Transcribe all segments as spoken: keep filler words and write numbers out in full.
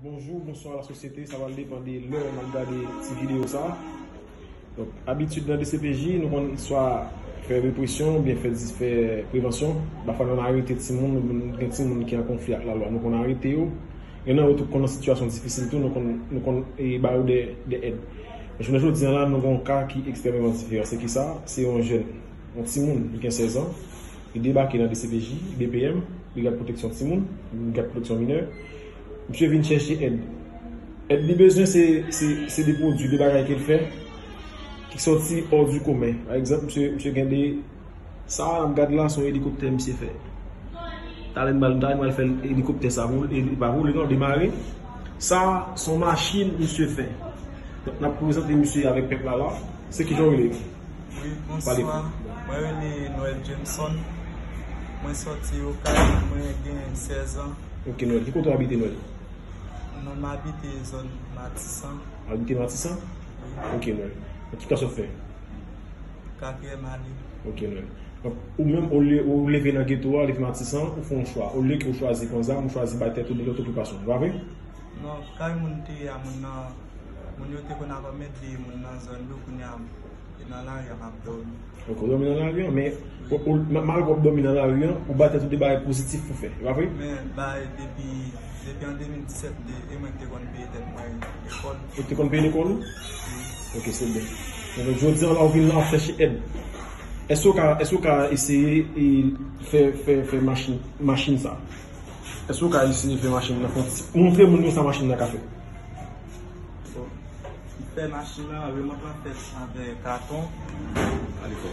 Bonjou, bonswa lasosyete, sa pral depann de lè n ap gade ti videyo sa. Donk, abitid nan D C P J, nou konn swa fè represyon oubyen fè, fè prevansyon. Pafwa, nou arete timoun, oubyen gen timoun ki an konfli ak lalwa, nou konn arete yo. Gen nan yo tou konn nan sitiyasyon difisil tou, nou konn, nou konn, e, ba yo de, de èd. Men jounen jodi a la, nou gen yon ka ki ekstrèmeman diferan. Se kisa? Se yon jèn, yon timoun, li gen sèz an, li debake nan D C P J, D P M, Brigad Pwoteksyon Timoun, Brigad Pwoteksyon Minè. Misye vin chèche èd. Èd li bezwen se, se, se de pwodui, de bagay ke l fè, ki sòti hors du commun. Pa egzanp, misye, misye gen de, sa a n ap gad la, se yon elikoptè misye fè. Talè n pral, talè n pral fè elikoptè sa pou li, li pa vole non, demare. Sa a, se yon machin misye fè. Donk, n ap prezante misye avèk pèp la la. Se kijan w rele? Wi, pale. Bonswa. Mwen rele Noël Jameson. Mwen sòti Okay, mwen gen sèz an. Ok, Noël. Ki kote w abite, Noël? Non, m abite zòn Matisan. W abite Matisan? Wi. Ok, Noël. Ki klas w ap fè? Katriyèm ane. Ok, Noël. Donk, ou menm, ou le-, ou leve nan geto a, leve Matisan, ou fè yon chwa. Olye ke ou chwazi pran zam, ou chwazi bay tèt ou de lòt okipasyon. Se pa vre? Non, kay moun te ye a, moun nan, moun yo te konn ap emmède moun nan zòn yo, kounye a, e nan lari a m ap dòmi. Ok, ou dòmi nan lari a, men, ou, ou, ma-, malgre w ap dòmi nan lari a, ou ba tèt ou de bagay pozitif pou fè. Se pa vre? Men, bay, depi, depi an de mil disèt, de, e mwen ki te konn peye tèt mwen lekòl. Ou te konn peye lekòl ou? Wi. Ok, se byen. Donk, jodi a la, ou vin la, w ap chèche èd. Èske w ka, èske w ka eseye, e, fè, fè, fè machin, machin sa? Èske w ka eseye fè machin nan fè yon ti, montre moun yo sa machin nan ka fè? Bon, m fè machin nan, remòt lan fèt avèk katon. Ale fò.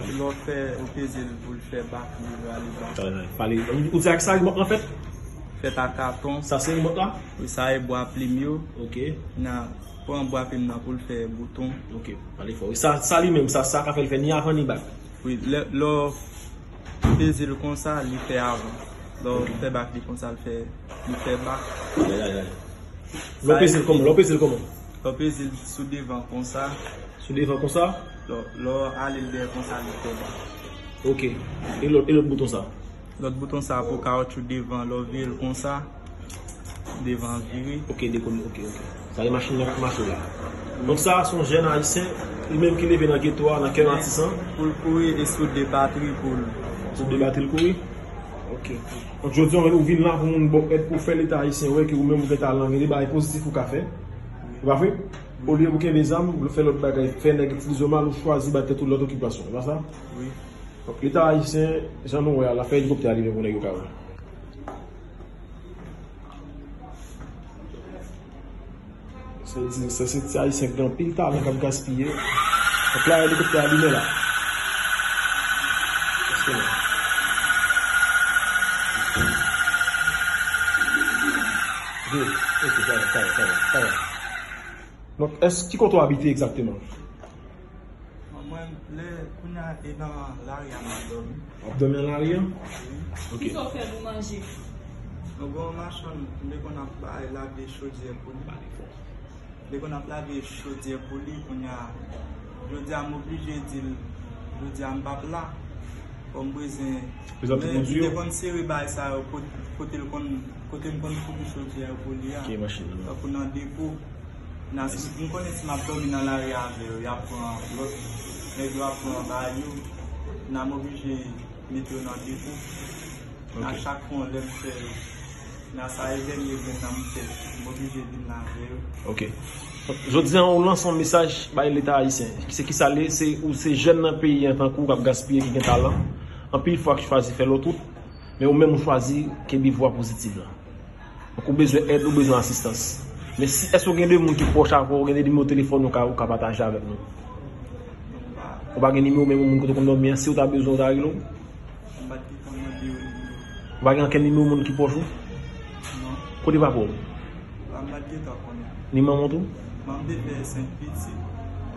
Lè w fè, ou peze l pou l fè bak, li ale bak. Talè, talè. Pale, ou di ak sa remòt lan fèt? Fèt ak katon. Sa se remòt la? Wi, sa e bwa plim yo. Ok. Nan pran bwa plim nan pou l fè bouton. Ok, pale fò. Sa, sa li menm, sa, sa ka fè l fè ni avan ni bak. Wi, lè, lè w peze l konsa, li fè avan. Lè w fè bak li konsa, l fè, li fè bak. Ay, ay, ay. Lè w peze l kòman? Lè w peze l kòman? Lè w peze l sou devan konsa. Sou devan konsa? Lè, lè w ale l dèyè konsa, li fè bak. Ok. E lòt, e lòt bouton sa? Lòt bouton sa pou kawotchou devan, lè w vire l konsa. Devan vire. Ok, dekoule, ok, ok. Sa e machin nan k ap mache la. Donk sa a se yon jèn ayisyen, li menm ki leve nan geto a, nan kè Matisan. Pou l kouri e sou de batri pou l. Sou de batri l kouri? Ok. Donk jodi a ou vin la pou moun ba w èd pou fè Leta ayisyen wè ke ou menm ou gen talan, gen de bagay pozitif ou ka fè. Se pa vre? Olye pou kenbe zam, ou fè lòt bagay, fè nèg itilize w mal, ou chwazi bay tèt ou lòt okipasyon. Se pa sa? Wi. Donk Leta ayisyen, jan nou wè a, l ap fè elikoptè a rive pou nèg yo ka wè. Se di, se, se ti ayisyen ki gen anpil talan k ap gaspiye. Donk la, elikoptè a limen la. Donk, èske, ki kote w abite egzakteman? Bon, mwen, lè, kounye a, e nan lari a m ap dòmi. W ap dòmi nan lari a? Wi. Ok. Kisa w fè pou manje? Mwen gen yon machann, m te konn ap bay lave chodyè pou li. M te konn ap lave chodyè pou li, kounye a, jodi a, m oblije di l, jodi a, m p ap la. Fò m bezwen, men m te konn sere bagay sa yo, kot-, kote l konn, kote m konn foubi chodyè yo pou li a. Ki machin nan? Tankou nan depo. Nan, m konnen si m ap dòmi nan lari avè yo, y ap pran lòt, nèg yo ap pran bagay yo, nan m oblije mete yo nan depo. Nan chak fwa lè m fè yo, nan sa e dènye grenn nan m fè, m oblije vin la avè yo. Ok. Jodi a, ou lanse yon mesaj bay Leta ayisyen. Se kisa l ye? Se, ou se jèn nan peyi an tankou w k ap gaspiye, ki gen talan. Anpil fwa ki chwazi fè lòt wout, men ou menm ou chwazi kenbe vwa pozitif la. Donk, ou bezwen èd, ou bezwen asistans. Men si, èske w gen de moun ki pwòch avè w, ou gen de nimewo telefòn ou ka, ou ka pataje avèk nou? Ou pa gen nimewo menm moun kote w konn dòmi an, si w ta bezwen, ou ta rele w? Ou pa gen ankenn nimewo moun ki pwòch ou? Non. Kote papa w? Ni manman w tou? Manman m te fè senk pitit,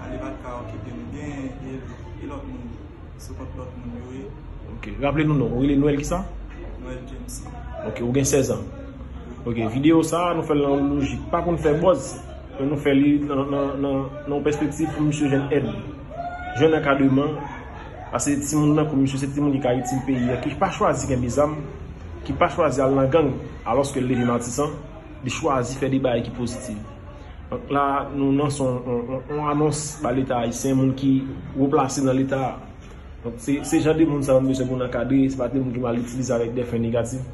ale pa t ka okipe m. Gen e, e lòt moun. Sou kont lòt moun yo ye. Ok. Raple nou non. Ou rele Noël kisa? Noël James. Ok. Ou gen sèz an. Ok. Videyo sa a, nou fè l nan yon lojik. Pa konn fè buzz. Men nou fè li nan, nan, nan, nan yon pèspektiv pou misye jwenn èd. Jwenn ankadreman. Paske timoun nan, pou misye, se timoun ki ka itil peyi a, ki pa chwazi kenbe zam. ki pa chwazi al nan gang, alòske l leve Matisan, li chwazi fè de bagay ki pozitiv. Donk la, nou nan son yon anons ba Leta ayisyen, moun ki wo plase nan Leta a. Donk se, se jan de moun sa yo nou bezwen pou n ankadre, se pa de moun ki mal itilize avèk de fen negatif.